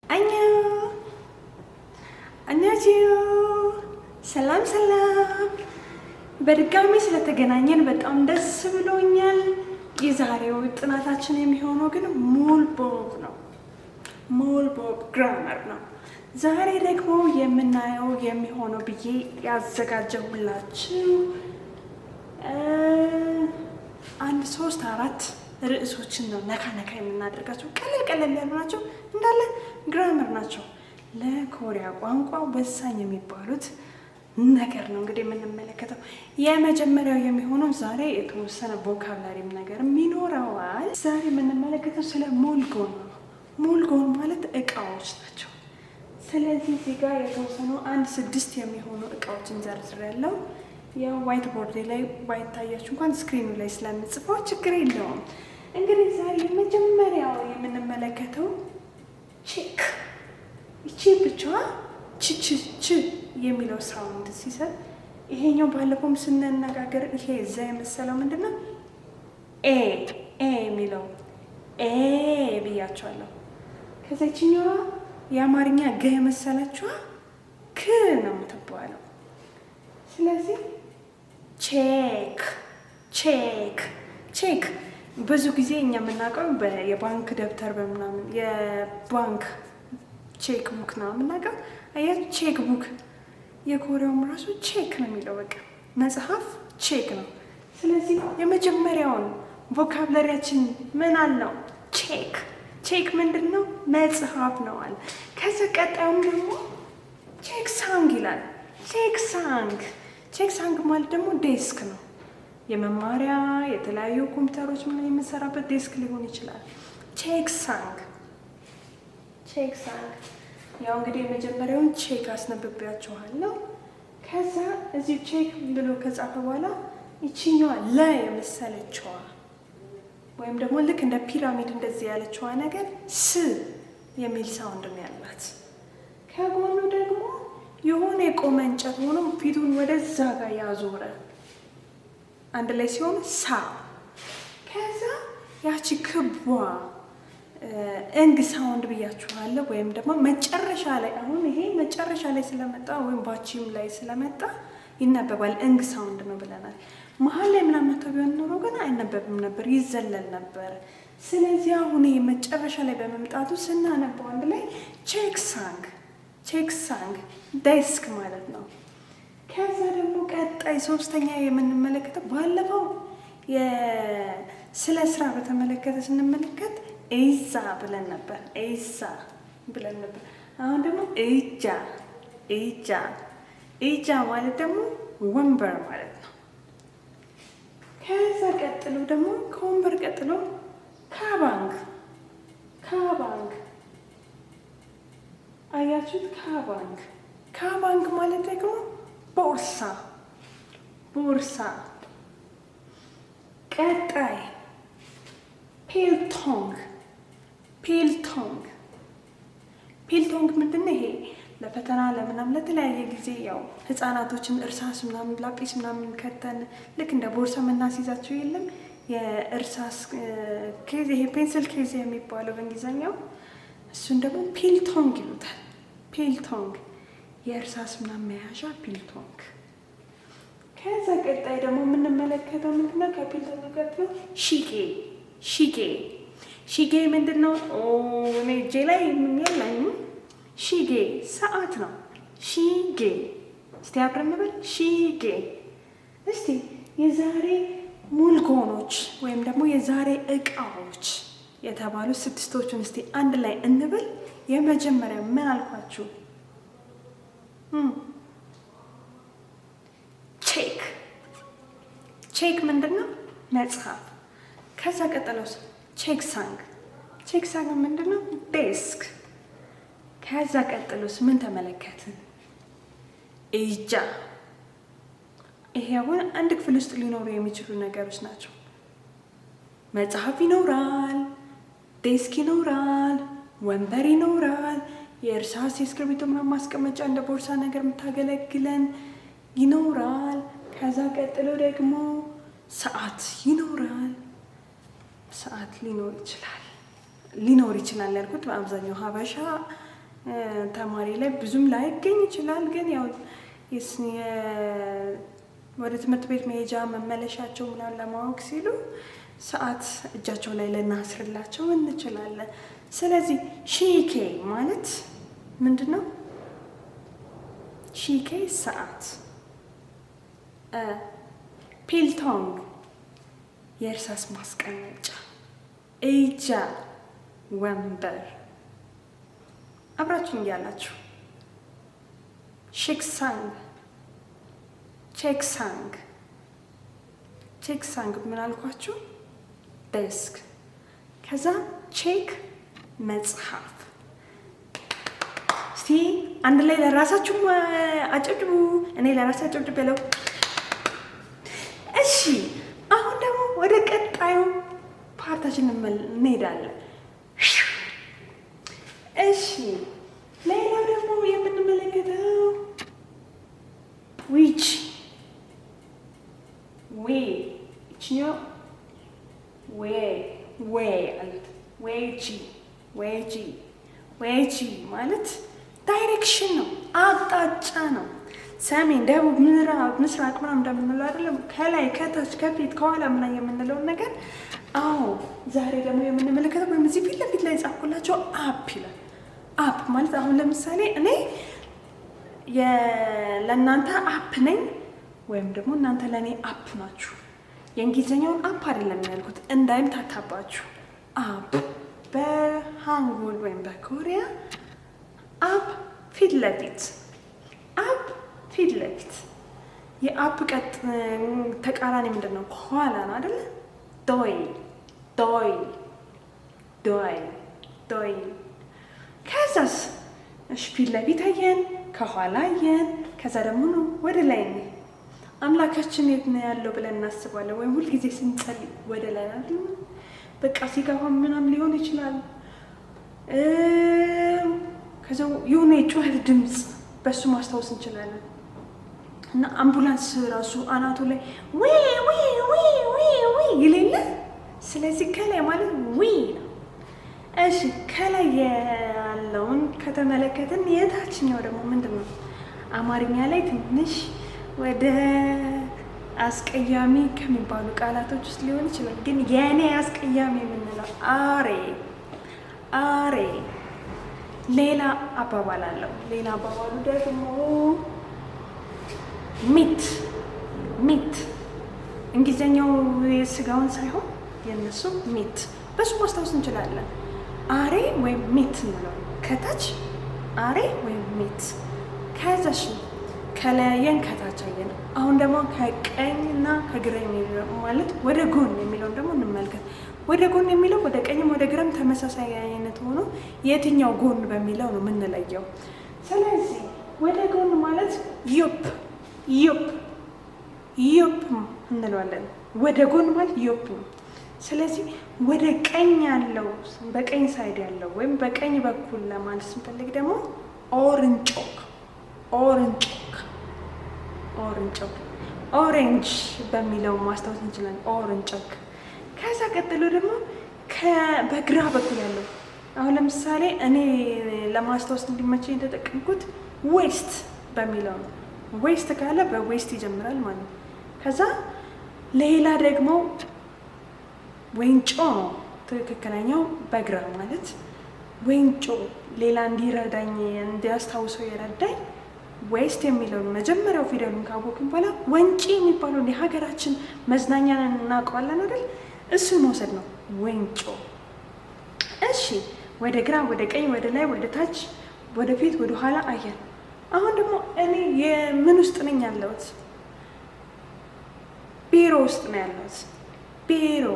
안녕. 안녕하세요. ሰላም ሰላም። በድጋሚ ስለተገናኘን በጣም ደስ ብሎኛል። የዛሬው ጥናታችን የሚሆነው ግን 문법 ነው። 문법 grammar ነው። ዛሬ ደግሞ የምናየው የሚሆነው ብዬ ያዘጋጀሁላችሁ አንድ ሶስት አራት ርዕሶችን ነው ነካ ነካ የምናደርጋቸው። ቀለል ቀለል ያሉ ናቸው፣ እንዳለ grammar ናቸው። ለኮሪያ ቋንቋ ወሳኝ የሚባሉት ነገር ነው እንግዲህ የምንመለከተው። የመጀመሪያው የሚሆነው ዛሬ የተወሰነ vocabulary ም ነገርም ይኖረዋል። ዛሬ የምንመለከተው ስለ 물건 ነው። 물건 ማለት እቃዎች ናቸው። ስለዚህ እዚህ ጋር የተወሰኑ አንድ ስድስት የሚሆኑ እቃዎችን ዘርዝሬያለሁ። ያው white board ላይ ባይታያችሁ እንኳን screen ኑ ላይ ስለምጽፈው ችግር የለውም። እንግዲህ ዛሬ የመጀመሪያው የምንመለከተው 책፣ ይቺ ብቻዋ ች ች ች የሚለው sound ሲሰጥ፣ ይሄኛው ባለፈውም ስንነጋገር ይሄ እዛ የመሰለው ምንድን ነው? ኤ ኤ የሚለው ኤ ብያቸዋለሁ። ከዛ ይችኛዋ የአማርኛ ገ የመሰለችዋ ክ ነው የምትባለው። ስለዚህ 책 책 책 ብዙ ጊዜ እኛ የምናውቀው የባንክ ደብተር በምናምን የባንክ check book ነው የምናውቀው። አያችሁ፣ check book የኮሪያውም ራሱ 책 ነው የሚለው፣ በቃ መጽሐፍ 책 ነው። ስለዚህ የመጀመሪያውን vocabulary ያችን ምን አልነው? 책። 책 ምንድን ነው? መጽሐፍ ነው አለ። ከዚ ቀጣዩም ደግሞ 책상 ይላል። 책상፣ 책상 ማለት ደግሞ desk ነው። የመማሪያ፣ የተለያዩ ኮምፒውተሮች ምን የምንሰራበት desk ሊሆን ይችላል። 책상፣ 책상። ያው እንግዲህ የመጀመሪያውን 책 አስነብቤያችኋለሁ። ከዛ እዚሁ 책 ብሎ ከጻፈ በኋላ ይችኛዋ ለ የመሰለችዋ ወይም ደግሞ ልክ እንደ ፒራሚድ እንደዚህ ያለችዋ ነገር ስ የሚል sound ነው ያላት። ከጎኑ ደግሞ የሆነ የቆመ እንጨት ሆኖ ፊቱን ወደዛ ጋር ያዞረ አንድ ላይ ሲሆን ሳ። ከዛ ያቺ ክቧ እንግ sound ብያችኋለሁ። ወይም ደግሞ መጨረሻ ላይ፣ አሁን ይሄ መጨረሻ ላይ ስለመጣ ወይም 받침 ላይ ስለመጣ ይነበባል። እንግ sound ነው ብለናል። መሀል ላይ ምናምን መጥቶ ቢሆን ኖሮ ግን አይነበብም ነበር፣ ይዘለል ነበር። ስለዚህ አሁን ይሄ መጨረሻ ላይ በመምጣቱ ስናነበው አንድ ላይ 책상፣ 책상 desk ማለት ነው። ከዛ ደግሞ ቀጣይ ሶስተኛ የምንመለከተው ባለፈው ስለ ስራ በተመለከተ ስንመለከት 의자 ብለን ነበር። 의자 ብለን ነበር። አሁን ደግሞ 의자፣ 의자። 의자 ማለት ደግሞ ወንበር ማለት ነው። ከዛ ቀጥሎ ደግሞ ከወንበር ቀጥሎ 가방፣ 가방። አያችሁት? 가방፣ 가방 ማለት ደግሞ ቦርሳ፣ ቦርሳ። ቀጣይ 필통፣ 필통። 필통 ምንድን ነው? ይሄ ለፈተና ለምናምን ለተለያየ ጊዜ ያው ህፃናቶችን እርሳስ ምናምን ላጲስ ምናምን ከተን ልክ እንደ ቦርሳ የምናስይዛቸው የለም፣ የእርሳስ case፣ ይሄ pencil case የሚባለው በእንግሊዝኛው፣ እሱን ደግሞ 필통 ይሉታል። 필통፣ የእርሳስ ምናምን መያዣ 필통። ከዛ ቀጣይ ደግሞ የምንመለከተው ምንድነው? ከ 필통 ቀጥሎ 시계፣ 시계። 시계 ምንድን ነው? እኔ እጄ ላይ የለኝም። 시계 ሰዓት ነው። 시계፣ እስቲ አብረን እንበል፣ 시계። እስቲ የዛሬ 물건 ኦች ወይም ደግሞ የዛሬ እቃዎች የተባሉ ስድስቶቹን እስቲ አንድ ላይ እንበል። የመጀመሪያ ምን አልኳችሁ? 책። 책 ምንድን ነው? መጽሐፍ። ከዛ ቀጥሎስ? 책상። 책상 ምንድን ነው? Desk። ከዛ ቀጥሎስ ምን ተመለከትን? 의자። ይሄ አሁን አንድ ክፍል ውስጥ ሊኖሩ የሚችሉ ነገሮች ናቸው። መጽሐፍ ይኖራል፣ desk ይኖራል፣ ወንበር ይኖራል፣ የእርሳስ የእስክርቢቶ ምናምን ማስቀመጫ እንደ ቦርሳ ነገር የምታገለግለን ይኖራል። ከዛ ቀጥሎ ደግሞ ሰዓት ይኖራል። ሰዓት ሊኖር ይችላል፣ ሊኖር ይችላል ያልኩት በአብዛኛው ሀበሻ ተማሪ ላይ ብዙም ላይገኝ ይችላል። ግን ያው ወደ ትምህርት ቤት መሄጃ መመለሻቸው ምናምን ለማወቅ ሲሉ ሰዓት እጃቸው ላይ ልናስርላቸው እንችላለን። ስለዚህ 시계 ማለት ምንድን ነው? 시계 ሰዓት። 필통 የእርሳስ ማስቀመጫ፣ 의자 ወንበር። አብራችሁ እያላችሁ 책상 책상 책상 ምን አልኳችሁ? Desk። ከዛ 책 መጽሐፍ። እስቲ አንድ ላይ ለራሳችሁ አጨብጭቡ። እኔ ለራሴ አጨብጭቤያለሁ። እሺ፣ አሁን ደግሞ ወደ ቀጣዩ part ኣችን እንሄዳለን። እሺ፣ ሌላው ደግሞ የምንመለከተው 위치 ዌ ይችኛው ዌ ዌ አለት 위치 위치 위치 ማለት direction ነው፣ አቅጣጫ ነው። ሰሜን፣ ደቡብ፣ ምዕራብ፣ ምስራቅ ምናምን እንደምንለው አይደለም። ከላይ ከታች፣ ከፊት፣ ከኋላ ምናምን የምንለውን ነገር። አዎ፣ ዛሬ ደግሞ የምንመለከተው ወይም እዚህ ፊት ለፊት ላይ ጻፍኩላቸው 앞 ይላል። 앞 ማለት አሁን ለምሳሌ እኔ ለእናንተ 앞 ነኝ ወይም ደግሞ እናንተ ለእኔ 앞 ናችሁ። የእንግሊዝኛውን up አይደለም ያልኩት እንዳይምታታባችሁ። 앞 በሃንጉል ወይም በኮሪያ 앞 ፊት ለፊት፣ 앞 ፊት ለፊት። የ 앞 ቀጥ ተቃራኒ ምንድን ነው? ከኋላ ነው አይደለ? 뒤 뒤 뒤 뒤። ከዛስ እሺ ፊት ለፊት አየን፣ ከኋላ አየን። ከዛ ደግሞ ነው ወደ ላይ ነው። አምላካችን የት ነው ያለው ብለን እናስባለን። ወይም ሁልጊዜ ስንጸልይ ወደ ላይ አይደል? በቃ ሲገባ ምናምን ሊሆን ይችላል። ከዛ የሆነ የጩኸት ድምፅ በሱ ማስታወስ እንችላለን። እና አምቡላንስ ራሱ አናቱ ላይ ዊ ዊ ዊ ዊ ዊ ይሌለ። ስለዚህ ከላይ ማለት 위 ነው። እሺ፣ ከላይ ያለውን ከተመለከትን የታችኛው ደግሞ ምንድን ነው? አማርኛ ላይ ትንሽ ወደ አስቀያሚ ከሚባሉ ቃላቶች ውስጥ ሊሆን ይችላል። ግን የእኔ አስቀያሚ የምንለው 아래 아래 ሌላ አባባል አለው። ሌላ አባባሉ ደግሞ 밑 밑፣ እንግሊዝኛው የስጋውን ሳይሆን የእነሱ 밑፣ በሱ ማስታወስ እንችላለን። 아래 ወይም 밑 እንለው፣ ከታች 아래 ወይም 밑። ከዛሽ ከለያየን ከታች አየን። አሁን ደግሞ ከቀኝና ከግራ የሚለው ማለት ወደ ጎን የሚለውን ደግሞ እንመልከት። ወደ ጎን የሚለው ወደ ቀኝም ወደ ግራም ተመሳሳይ አይነት ሆኖ የትኛው ጎን በሚለው ነው የምንለየው። ስለዚህ ወደ ጎን ማለት 옆 옆 옆 እንለዋለን። ወደ ጎን ማለት 옆 ነው። ስለዚህ ወደ ቀኝ ያለው፣ በቀኝ side ያለው ወይም በቀኝ በኩል ለማለት ስንፈልግ ደግሞ 오른쪽 오른쪽 오른쪽፣ orange በሚለው ማስታወስ እንችላለን። 오른쪽። ከዛ ቀጥሎ ደግሞ በግራ በኩል ያለው፣ አሁን ለምሳሌ እኔ ለማስታወስ እንዲመቸኝ የተጠቀምኩት west በሚለው ነው። West ካለ በ west ይጀምራል ማለት ነው። ከዛ ሌላ ደግሞ 왼쪽 ነው ትክክለኛው በግራ ማለት 왼쪽። ሌላ እንዲረዳኝ እንዲያስታውሰው የረዳኝ west የሚለውን መጀመሪያው ፊደሉን ካወቅን በኋላ ወንጪ የሚባለውን የሀገራችን መዝናኛን እናውቀዋለን አይደል? እሱን መውሰድ ነው 왼쪽። እሺ፣ ወደ ግራ፣ ወደ ቀኝ፣ ወደ ላይ፣ ወደ ታች፣ ወደ ፊት፣ ወደ ኋላ አየን። አሁን ደግሞ እኔ የምን ውስጥ ነኝ ያለሁት? ቢሮ ውስጥ ነው ያለሁት። ቢሮ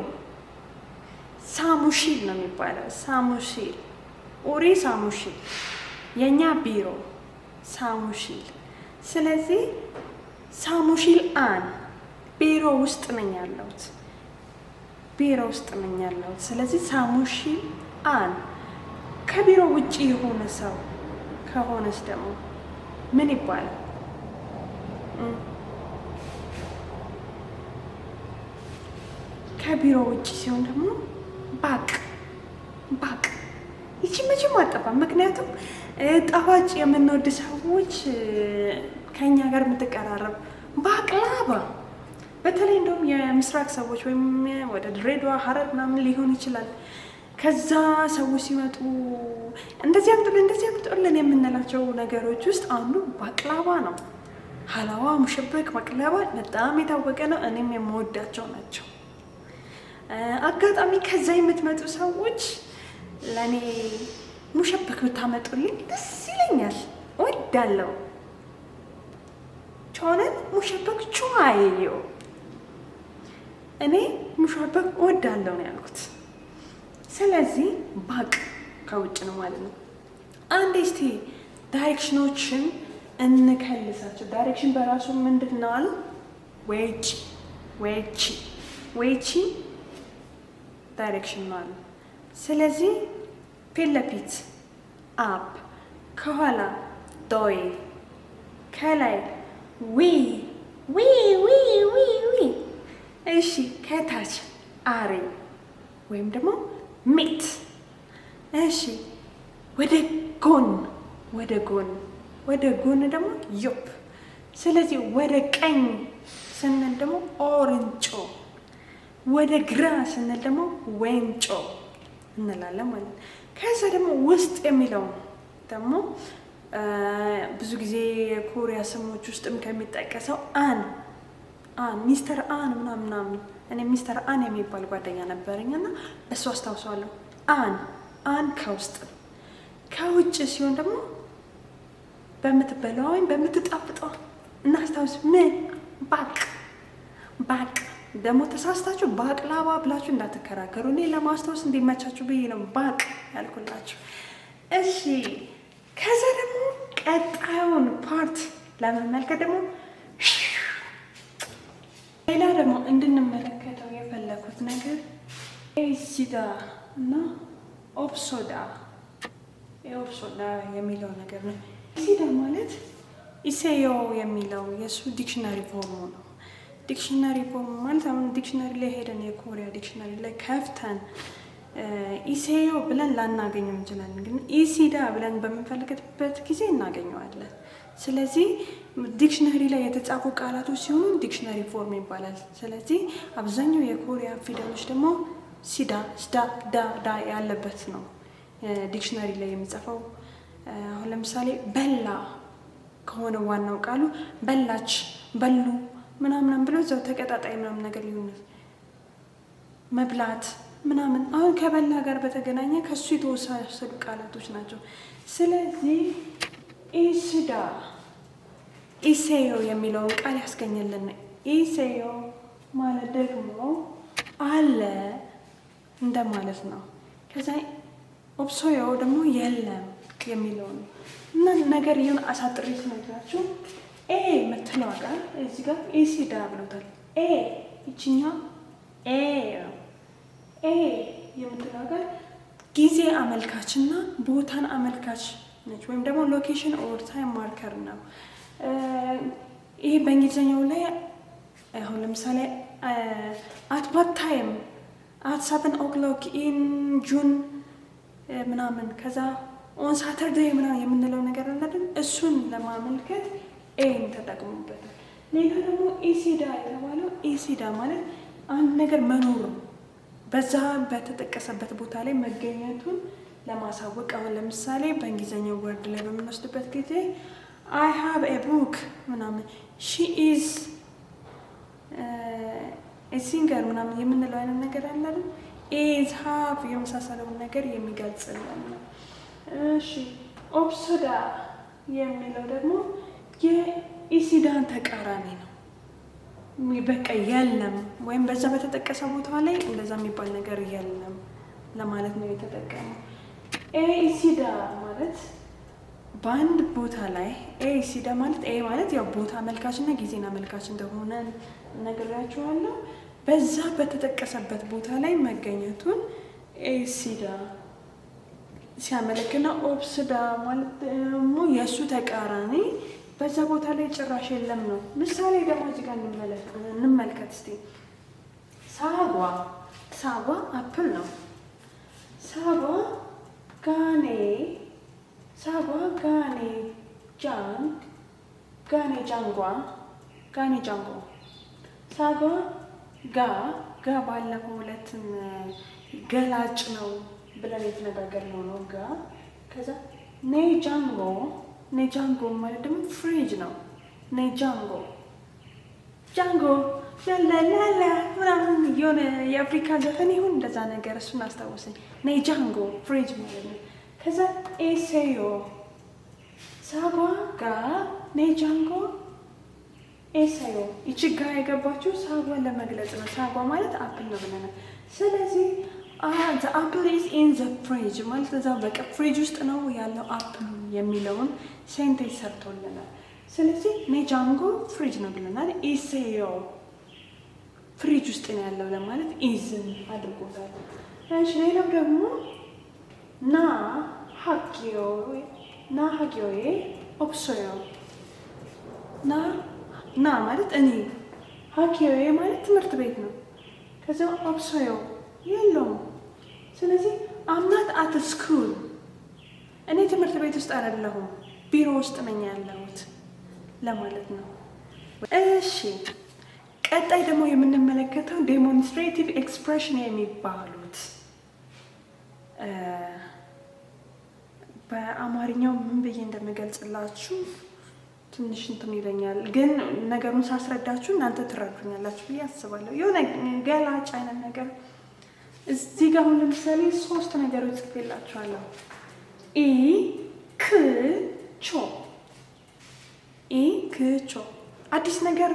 사무실 ነው የሚባለው። 사무실 우리 사무실፣ የእኛ ቢሮ 사무실። ስለዚህ 사무실 안 ቢሮ ውስጥ ነኝ ያለሁት። ቢሮ ውስጥ ነኝ ያለሁት። ስለዚህ 사무실 안። ከቢሮ ውጭ የሆነ ሰው ከሆነስ ደግሞ ምን ይባላል? ከቢሮ ውጭ ሲሆን ደግሞ 밖 밖። ይቺ መቼም አጠፋም። ምክንያቱም ጣፋጭ የምንወድ ሰዎች ከኛ ጋር የምትቀራረብ ባቅላባ፣ በተለይ እንደውም የምስራቅ ሰዎች ወይም ወደ ድሬዳዋ፣ ሀረር ምናምን ሊሆን ይችላል። ከዛ ሰዎች ሲመጡ እንደዚህ አምጡልን፣ እንደዚህ አምጡልን የምንላቸው ነገሮች ውስጥ አንዱ ባቅላባ ነው። ሀላዋ፣ ሙሸበክ፣ ባቅላባ በጣም የታወቀ ነው። እኔም የምወዳቸው ናቸው። አጋጣሚ ከዛ የምትመጡ ሰዎች ለእኔ ሙሸበክ ብታመጡልኝ ደስ ይለኛል፣ እወዳለሁ። 저는 ሙሸበክ 좋아해요። እኔ ሙሸበክ እወዳለሁ ነው ያልኩት። ስለዚህ 밖 ከውጭ ነው ማለት ነው። አንዴ እስቲ direction ኦችን እንከልሳቸው። Direction በራሱ ምንድን ነው አለ? 외치 외치 외치 direction ነው አለ። ስለዚህ ፊት ለፊት 앞፣ ከኋላ 뒤፣ ከላይ 위 위 위 위 위። እሺ፣ ከታች 아래 ወይም ደግሞ 밑። እሺ፣ ወደ ጎን ወደ ጎን ወደ ጎን ደግሞ 옆። ስለዚህ ወደ ቀኝ ስንል ደግሞ 오른쪽፣ ወደ ግራ ስንል ደግሞ 왼쪽 እንላለን ማለት ነው። ከዛ ደግሞ ውስጥ የሚለው ደግሞ ብዙ ጊዜ የኮሪያ ስሞች ውስጥም ከሚጠቀሰው 안 안 ሚስተር አን ምናምን ምናምን፣ እኔ ሚስተር አን የሚባል ጓደኛ ነበረኝ እና እሱ አስታውሰዋለሁ። 안 안 ከውስጥ፣ ከውጭ ሲሆን ደግሞ በምትበላዋ ወይም በምትጣፍጠዋ እናስታውስ። ምን? 밖። 밖። ደግሞ ተሳስታችሁ ባቅላባ ብላችሁ እንዳትከራከሩ። እኔ ለማስታወስ እንዲመቻችሁ ብዬ ነው 밖 ያልኩላችሁ። እሺ፣ ከዛ ደግሞ ቀጣዩን part ለመመልከት ደግሞ ሌላ ደግሞ እንድንመለከተው የፈለኩት ነገር 있다 እና 없다፣ 없다 የሚለው ነገር ነው። 있다 ማለት 있어요 የሚለው የእሱ dictionary form ኡ ነው። Dictionary form ማለት አሁን dictionary ላይ ሄደን የኮሪያ dictionary ላይ ከፍተን 있어요 ብለን ላናገኘው እንችላለን። ግን 있다 ብለን በምንፈልግበት ጊዜ እናገኘዋለን። ስለዚህ dictionary ላይ የተጻፉ ቃላቶች ሲሆኑ dictionary form ይባላል። ስለዚህ አብዛኛው የኮሪያ ፊደሎች ደግሞ ሲዳ፣ ስዳ፣ ዳ፣ ዳ ያለበት ነው dictionary ላይ የሚጻፈው። አሁን ለምሳሌ በላ ከሆነ ዋናው ቃሉ በላች፣ በሉ ምናምናም ብሎ እዛው ተቀጣጣይ ምናምን ነገር ሊሆን መብላት ምናምን አሁን ከበላ ጋር በተገናኘ ከሱ የተወሳሰዱ ቃላቶች ናቸው። ስለዚህ 있다 있어요 የሚለውን ቃል ያስገኘልን። 있어요 ማለት ደግሞ አለ እንደማለት ነው። ከዛ 없어요 ደግሞ የለም የሚለው ነው። እና ነገር ይሁን አሳጥሬ ስነግራችሁ 에 የምትለዋ ቃል እዚህ ጋር 있다 ብሎታል። 에 ይችኛ 에 ነው። 에 የምትለዋ ቃል ጊዜ አመልካች እና ቦታን አመልካች ነች፣ ወይም ደግሞ location or time marker ነው። ይሄ በእንግሊዝኛው ላይ አሁን ለምሳሌ at what time፣ at 7 o'clock in June ምናምን፣ ከዛ on Saturday ምናምን የምንለው ነገር አለ አይደል? እሱን ለማመልከት 에 ን ተጠቅሙበታል። ሌላ ደግሞ 있다 የተባለው 있다 ማለት አንድ ነገር መኖሩ፣ በዛ በተጠቀሰበት ቦታ ላይ መገኘቱን ለማሳወቅ፣ አሁን ለምሳሌ በእንግሊዝኛው word ላይ በምንወስድበት ጊዜ I have a book ምናምን፣ she is singer ምናምን የምንለው አይነት ነገር አለ አይደል? Is፣ have የመሳሰለውን ነገር የሚገልጽልን ነው። እሺ፣ 없다 የሚለው ደግሞ የ 있다ን ተቃራኒ ነው። በቃ የለም ወይም በዛ በተጠቀሰ ቦታ ላይ እንደዛ የሚባል ነገር የለም ለማለት ነው የተጠቀመው። 있다 ማለት በአንድ ቦታ ላይ 있다 ማለት 에 ማለት ያው ቦታ አመልካች እና ጊዜን አመልካች እንደሆነ ነግሬያችኋለሁ። በዛ በተጠቀሰበት ቦታ ላይ መገኘቱን 있다 ሲያመለክና 없다 ማለት ደግሞ የእሱ ተቃራኒ በዛ ቦታ ላይ ጭራሽ የለም ነው። ምሳሌ ደግሞ እዚህ ጋር እንመልከት እስቲ። 사과፣ 사과 apple ነው። 사과 가 내 사과 가 내 장 가 내장과 가 내장고 사과 가 가 ባለፈው ዕለትም ገላጭ ነው ብለን የተነጋገርነው ነው። 가 ከዛ 내장고 내장고 ማለት ደግሞ ፍሪጅ ነው። 내장고 ጃንጎ ላላላላ ምናምን የሆነ የአፍሪካ ዘፈን ይሁን እንደዛ ነገር እሱን አስታወሰኝ። 내장고 ፍሪጅ ማለት ነው። ከዛ 있어요 사과 가 내장고 있어요። ይቺ 가 የገባችው 사과ን ለመግለጽ ነው። 사과 ማለት apple ነው ብለናል። ስለዚህ the apple is in the fridge ማለት እዛ በቃ ፍሪጅ ውስጥ ነው ያለው apple የሚለውን sentence ሰርቶልናል። ስለዚህ 내장고 ፍሪጅ ነው ብለናል። 있어요 ፍሪጅ ውስጥ ነው ያለው ለማለት is ን አድርጎታል። እሺ ሌላው ደግሞ 나 학교 나 학교에 없어요። 나 나 ማለት እኔ፣ 학교에 ማለት ትምህርት ቤት ነው። ከዚያ 없어요 የለውም። ስለዚህ I'm not at school እኔ ትምህርት ቤት ውስጥ አይደለሁም፣ ቢሮ ውስጥ ነኝ ያለሁት ለማለት ነው። እሺ ቀጣይ ደግሞ የምንመለከተው demonstrative expression የሚባሉት፣ በአማርኛው ምን ብዬ እንደምገልጽላችሁ ትንሽ እንትን ይለኛል፣ ግን ነገሩን ሳስረዳችሁ እናንተ ትረዱኛላችሁ ብዬ አስባለሁ። የሆነ ገላጭ አይነት ነገር። እዚህ ጋር አሁን ለምሳሌ ሶስት ነገሮች ጽፌላችኋለሁ። 이 그 저 이 그 저 አዲስ ነገር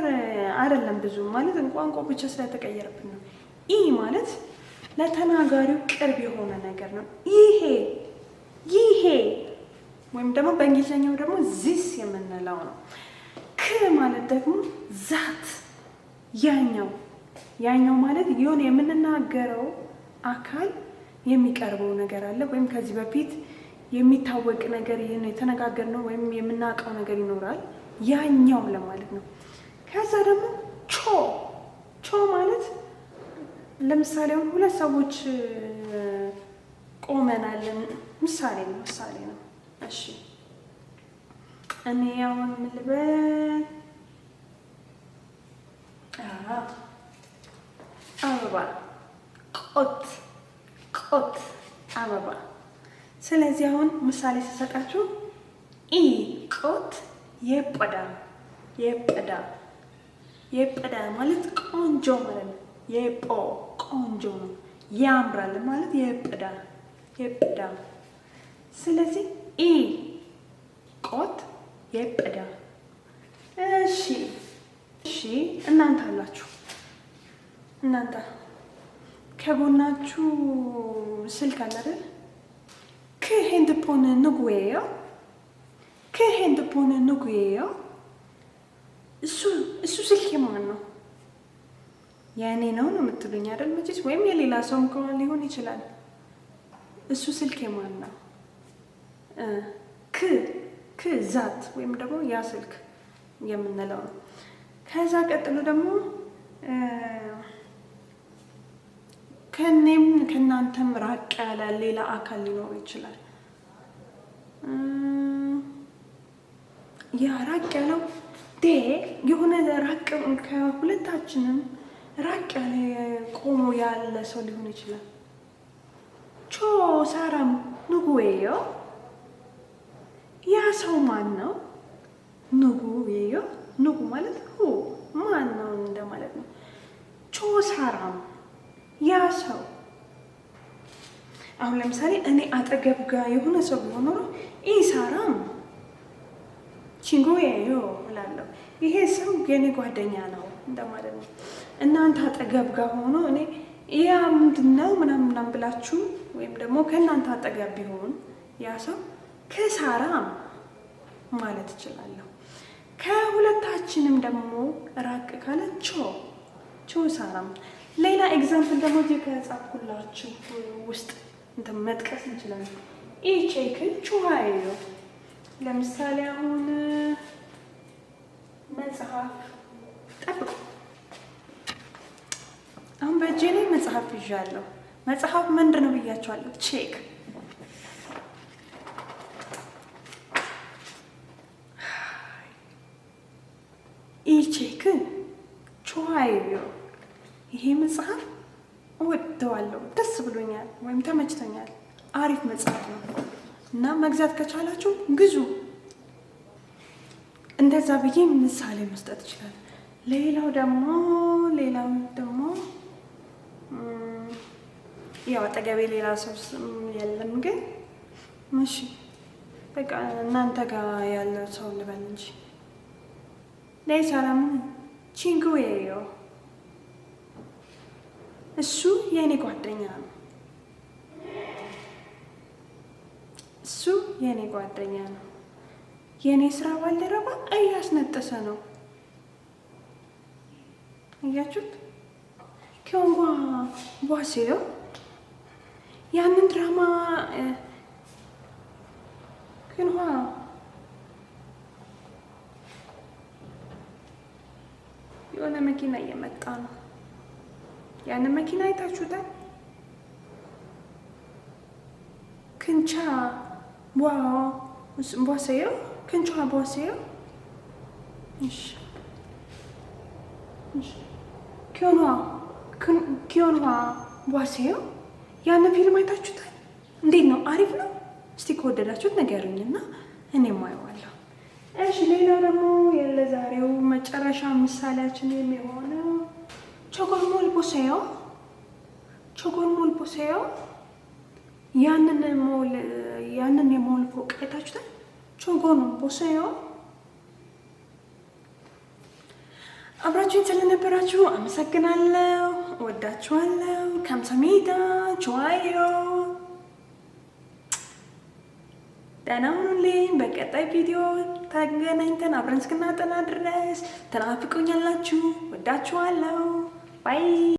አይደለም ብዙ፣ ማለት ቋንቋ ብቻ ስለተቀየረብን ነው። 이 ማለት ለተናጋሪው ቅርብ የሆነ ነገር ነው። ይሄ ይሄ ወይም ደግሞ በእንግሊዝኛው ደግሞ this የምንለው ነው። 그 ማለት ደግሞ that ያኛው፣ ያኛው ማለት የሆነ የምንናገረው አካል የሚቀርበው ነገር አለ ወይም ከዚህ በፊት የሚታወቅ ነገር የተነጋገርነው ወይም የምናውቀው ነገር ይኖራል፣ ያኛው ለማለት ነው። ከዛ ደግሞ 저 저 ማለት ለምሳሌ አሁን ሁለት ሰዎች ቆመናል። ምሳሌ ነው፣ ምሳሌ ነው። እሺ እኔ አሁን ምን ልበል? አበባ 꽃 꽃 አበባ። ስለዚህ አሁን ምሳሌ ስሰጣችሁ 이 꽃 예쁘다 예쁘다 예쁘다 ማለት ቆንጆ ማለት ነው። 예뻐 ቆንጆ ነው። ያምራል ማለት 예쁘다 예쁘다። ስለዚህ 이 꽃 예쁘다። እሺ እሺ፣ እናንተ አላችሁ፣ እናንተ ከጎናችሁ ስልክ አለ አይደል? 그 핸드폰은 누구예요? 그 핸드폰은 누구예요? እሱ ስልክ የማን ነው? የእኔ ነው ነው የምትሉኝ አይደል? መቼስ ወይም የሌላ ሰውም ከሆነ ሊሆን ይችላል። እሱ ስልክ የማን ነው? 그 그 that ወይም ደግሞ ያ ስልክ የምንለው ነው። ከዛ ቀጥሎ ደግሞ ከእኔም ከእናንተም ራቅ ያለ ሌላ አካል ሊኖር ይችላል። ያ ራቅ ያለው የሆነ ራቅ ከሁለታችንም ራቅ ያለ ቆሞ ያለ ሰው ሊሆን ይችላል። 저 사람 누구예요? ያ ሰው ማን ነው? 누구예요? 누구 ማለት who ማን ነው እንደማለት ነው። 저 사람 ያ ሰው። አሁን ለምሳሌ እኔ አጠገብ ጋር የሆነ ሰው ቢሆን ኖሮ 이 사람 친구예요 እላለሁ። ይሄ ሰው የኔ ጓደኛ ነው እንደማለት ነው። እናንተ አጠገብ ጋር ሆኖ እኔ ያ ምንድን ነው ምናምን ምናምን ብላችሁ ወይም ደግሞ ከእናንተ አጠገብ ቢሆን ያ ሰው 그 사람 ማለት እችላለሁ። ከሁለታችንም ደግሞ ራቅ ካለ 저 저 사람። ሌላ example ደግሞ እዚህ ከጻፍኩላችሁ ውስጥ እንትን መጥቀስ እንችላለን። 이 책은 좋아요። ለምሳሌ አሁን መጽሐፍ፣ ጠብቁ። አሁን በእጄ ላይ መጽሐፍ ይዣለሁ። መጽሐፍ ምንድን ነው ብያቸዋለሁ? 책። አሪፍ መጽሐፍ ነው እና መግዛት ከቻላችሁ ግዙ። እንደዛ ብዬ ምሳሌ መስጠት ይችላል። ሌላው ደግሞ ያው አጠገቤ ሌላ ሰው የለም፣ ግን እሺ በቃ እናንተ ጋር ያለው ሰው ልበል እንጂ 내 사람은 친구예요። እሱ የእኔ ጓደኛ ነው። እሱ የእኔ ጓደኛ ነው። የእኔ ስራ ባልደረባ እያስነጠሰ ነው። እያችሁት ኪዮንጓ ቧሴዮ ያንን ድራማ ክንኋ የሆነ መኪና እየመጣ ነው። ያንን መኪና አይታችሁታል? 큰 차 보세요? 큰 차 보세요? እሺ እሺ ኪዮንዋ 보세요? ያንን ፊልም አይታችሁታል? እንዴት ነው? አሪፍ ነው? እስቲ ከወደዳችሁት ንገሩኝና እኔም አየዋለሁ። እሺ፣ ሌላው ደግሞ ለዛሬው መጨረሻ ምሳሌያችን የሚሆነው 저건 뭘 보세요? 저건 뭘 보세요? ያንን ሞል፣ ያንን የሞል ፎቅ አይታችሁታል? 저건 보세요? አብራችሁኝ ስለነበራችሁ አመሰግናለሁ። እወዳችኋለሁ። 감사합니다። 좋아요። ደህና ሁኑልኝ። በቀጣይ ቪዲዮ ተገናኝተን አብረን እስክናጠና ድረስ ተናፍቁኛላችሁ። ወዳችኋለሁ። Bye.